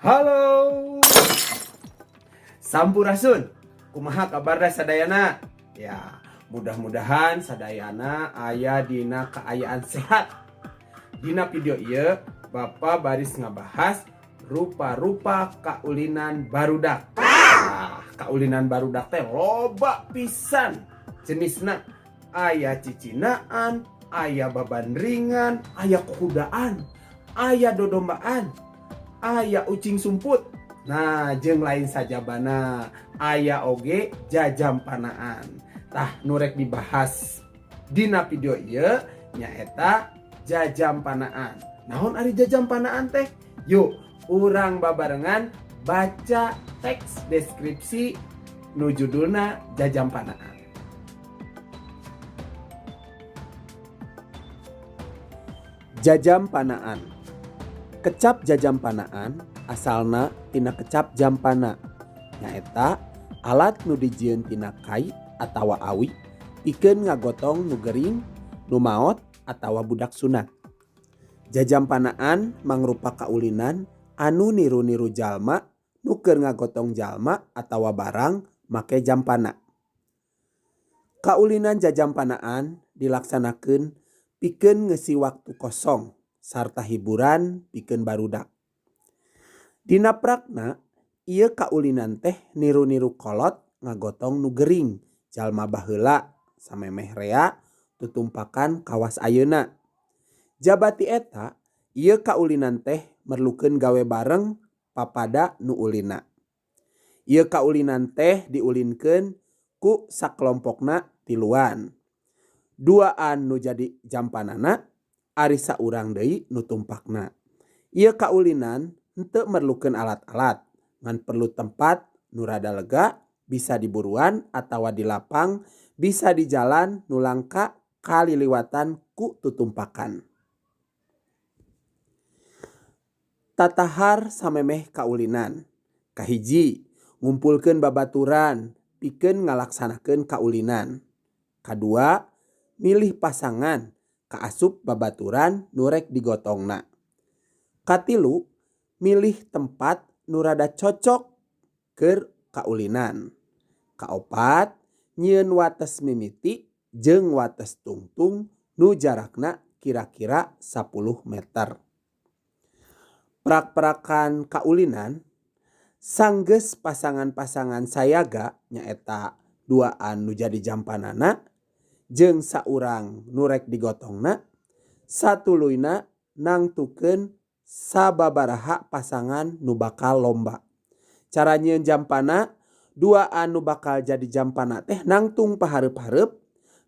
Halo. Sampurasun. Kumaha kabarna sadayana? Ya, mudah-mudahan sadayana aya dina kaayaan sehat. Dina video ieu Bapak baris ngabahas rupa-rupa kaulinan barudak. Nah, kaulinan barudak teh loba pisan jenisna. Aya cicinaan, aya babandringan, aya kukudaan, aya dodombaan, aya ucing sumput. Nah, jeung lain sajabana, aya oge jajampanaan. Tah, nu rek dibahas dina video ieu nyaeta jajampanaan. Naon ari jajampanaan teh? Yuk, urang babarengan baca teks deskripsi nu judulna jajampanaan. Jajampanaan. Kecap jajampanaan asalna tina kecap jampana, nyaeta alat nu dijieun tina kai atawa awi pikeun ngagotong nu gering, nu maot atawa budak sunat. Jajampanaan mangrupa kaulinan anu niru-niru jalma nu keur ngagotong jalma atawa barang make jampana. Kaulinan jajampanaan dilaksanakeun pikeun ngeusi waktu kosong sarta hiburan pikeun barudak. Dina prakna ieu kaulinan teh niru-niru kolot ngagotong nu gering jalma baheula samemeh rea tutumpakan kawas ayeuna. Jabati eta ieu kaulinan teh merlukeun gawe bareng papada nu ulina. Ieu kaulinan teh diulinkeun ku sakalompokna tiluan. Duaan nu jadi jampanana, ari saurang deui nu tumpakna. Ieu kaulinan henteu merlukeun alat-alat, ngan perlu tempat nu rada lega, bisa di buruan atawa di lapang, bisa di jalan nu langka kaliliwatan ku tutumpakan. Tatahar samemeh kaulinan. Kahiji, ngumpulkeun babaturan pikeun ngalaksanakeun kaulinan. Kadua, milih pasangan kaasup babaturan nu rek digotongna. Katilu, milih tempat nu rada cocok keur kaulinan. Kaopat, nyieun wates mimiti jeung wates tungtung nu jarakna kira-kira 10 meter. Prak-prakan kaulinan sanggeus pasangan-pasangan sayaga nyaeta duaan nu jadi jampanana jeung saurang nu rek digotongna, satuluyna nangtukeun sababaraha pasangan nu bakal lomba. Cara nyieun jampana, duaan nu bakal jadi jampana teh nangtung pahareup-hareup,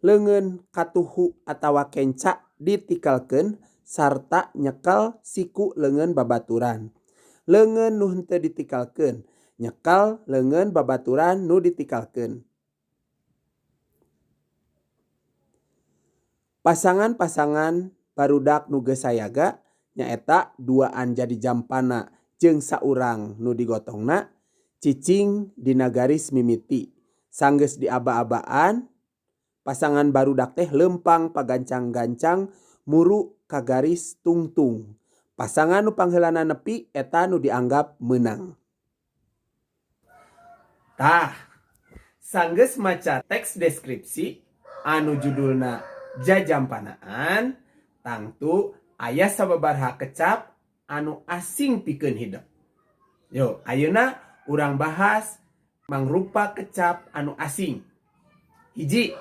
leungeun katuhu atawa kenca ditikelkeun sarta nyekel siku leungeun babaturan. Leungeun nu henteu ditikelkeun, nyekel leungeun babaturan nu ditikelkeun. Pasangan-pasangan barudak nu geus sayaga nyaeta duaan jadi jampana jeung saurang nu digotongna cicing dina garis mimiti. Sanggeus diaba-abaan, pasangan barudak teh leumpang pagancang-gancang muru ka garis tungtung. Pasangan nu pangheulana nepi eta nu dianggap meunang. Tah, sanggeus maca teks deskripsi anu judulna jajampanaan, tangtu aya sababaraha kecap anu asing pikeun hidep. Yo, ayeuna urang bahas mangrupa kecap anu asing. Hiji,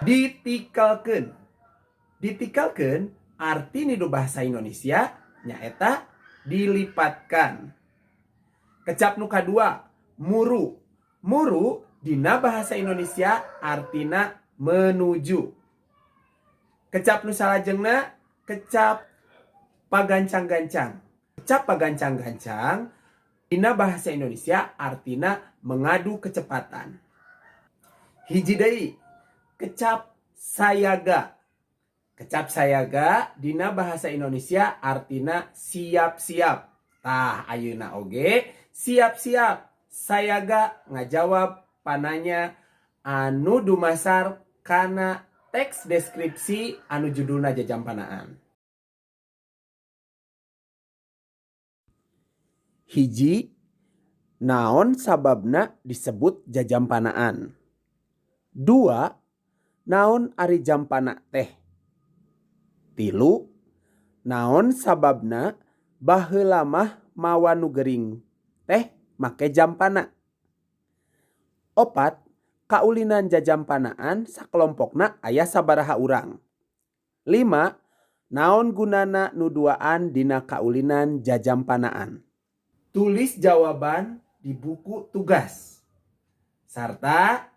ditikelkeun. Ditikelkeun arti nidu bahasa Indonesia nyaeta dilipatkan. Kecap nu kadua, muru. Muru dina bahasa Indonesia artina menuju. Kecap nu salajengna, kecap pagancang-gancang. Kecap pagancang-gancang dina bahasa Indonesia artina mengadu kecepatan. Hiji deui, kecap sayaga. Kecap sayaga dina bahasa Indonesia artina siap-siap. Tah, ayeuna oge siap-siap. Sayaga ngajawab pananya anu dumasar kana teks deskripsi anu judulna jajampanaan. Hiji, naon sababna disebut jajampanaan? Dua, naon ari jampana teh? Tilu, naon sababna baheula mah mawa nu gering teh make jampana? Opat, kaulinan jajampanaan sakelompokna aya sabaraha urang? Lima, naon gunana nu duaan dina kaulinan jajampanaan? Tulis jawaban di buku tugas sarta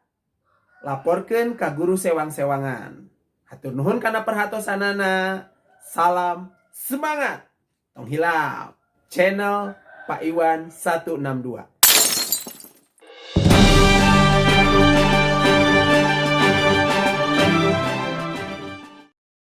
laporkeun ka guru sewang-sewangan. Hatur nuhun kana perhatosanana. Salam semangat. Tong hilap. Channel Pak Iwan 162.